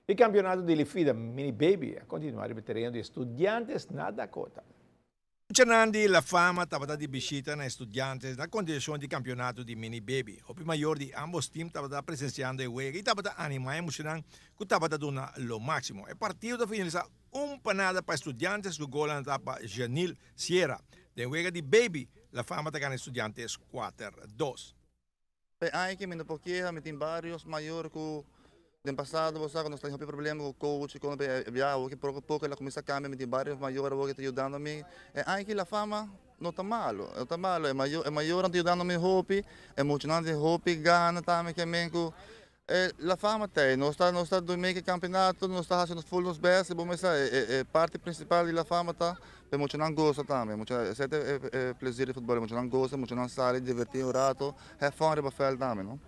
E campeonato di Lifida Mini Baby a continua riba tereno di Estudiantes na Dakota. Muchanan di La Fama tabata di bishita na Estudiantes na continuacion di campeonato di Mini Baby. Hopi mayor di ambos team tabata presenciando e wega y tabata anima e muchanan cu tabata duna lo maximo. E partido ta finalisa 1-0 pa Estudiantes cu gol anota pa Janil Sierra. Den wega di Baby, La Fama ta gana Estudiantes 4-2. E aña aki mi no por keha, mi tin varios mayor cu den pasado bo sa cu nos tin hopi problema cu coach cu e biaha awor ki poco poco el a cuminsa cambia, mi tin varios mayor awor ki ta yudando mi. E aña aki La Fama no ta malo, no ta malo, e mayor e mayornan ta yudando mi hopi, e muchanan tin hopi gana tambe ke men cu E La Fama ta ei. Nos ta nos ta make e campeonato, nos ta haci nos full nos best y bo mester sa e e parti principal di La Fama ta pa e muchanan goza tambe. Mucha esei ta e e plezier di futbol, e muchanan goza, e muchanan sali diverti un rato, have fun riba veld tambe no.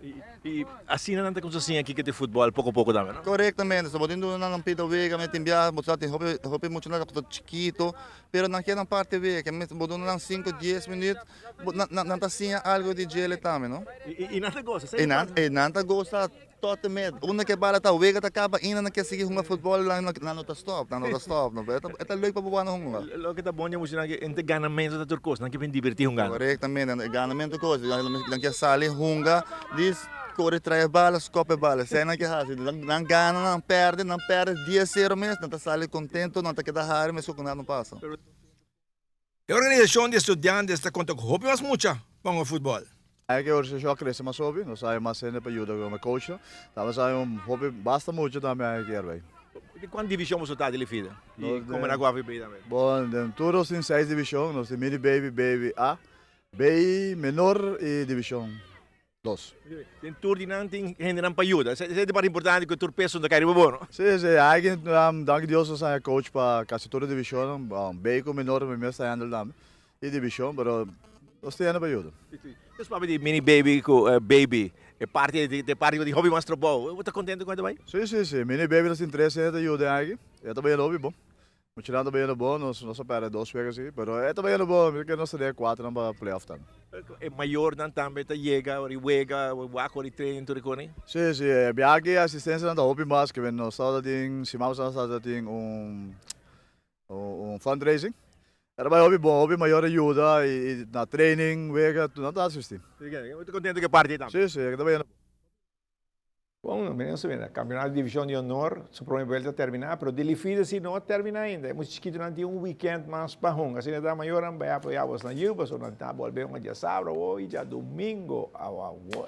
Y asina nan ta cuminsa siña kico ta e futbol poco poco tambe no? Corectamente, so bo tin duna nan un pida wega, mi tin biaha bo sa tin hopi hopi muchanan cu ta chikito, pero nan kier nan parti wega, bo duna nan cinco dies minuut Nan ta siña algo di djele tambe, no? I nan ta gosa. I nan ta gosa tot en met. Unda ke bala ta wega ta kaba ainda nan ke sigui hunga futbol, nan no ta stop, nan no ta stop. E ta leuk pa bo wak hunga. Loke ta bon di e muchanan ke e ganamento ta tur kos, nan ke bin diberti hungando. Korektamente, e ganamento kos. Nan ke sali hunga, dis kore trae bala, skop e bala. Esei nan ke hasi. Nan gana, nan perde, nan perde 10-0 mes, nan ta sali kontento, nan ta keda hari meskos ku nada no pasa. E organisacion di estudiantes ta conta cu hopi mas mucha pa hunga futbol. Aña cu e organisacion a crece mas hopi, nos a haya mas hende pa yuda como coach. Tambe nos a haya un hopi basta mucha tambe aña ki erbij. Di cuan division boso ta di Lifida? Y como na Guavi B tambe? Bon, den tur nos tin seis division. Nos tin mini baby, baby A, B, menor y division 2. Den tur di nan tin hendenan pa yuda. Esei ta parti importante ku tur peso no ta kai riba bo, no? Sí, sí. Aiken, danki Dios nos haña coach pa kasi tur e divisionnan. B ku menor mi mes ta handle tambe e division, pero nos tin hende pa yuda. Nos papia di mini baby ku baby, e parti e parti ku tin hopi mas trabou. Bo ta kontento ku e ta bai? Sí, sí, sí. Mini baby nos tin tres hende ta yuda aki. E ta bayendo hopi bon. Muchanan ta bayendo bon, nos nos a perde dos wega si, pero e ta bayendo bon, mi ta kere nos ta den e kuaternan pa playoff tambe. E mayornan tambe ta yega ora e wega, wak ora e train tur e kos? Si, si, e biaha aki e asistencianan ta hopi mas ke nos tabata tin, siman pasá nos tabata tin un un fundraising, e ta bai hopi bon, hopi mayor a yuda y na training, wega, tur nan ta asisti. Bo ta contento ku e parti ei tambe? Si, si, e ta bayendo bon. Bon, mi no sabi, Campeonato di Division di Honor su prome vuelta a termina, pero di Lifida si no a termina ainda. E mucha chikitonan tin un weekend mas pa hunga. Asina ta mayornan bai apoya bosnan yu, pasobra nan ta bolbe hunga diasabra awo y djadumingo awor.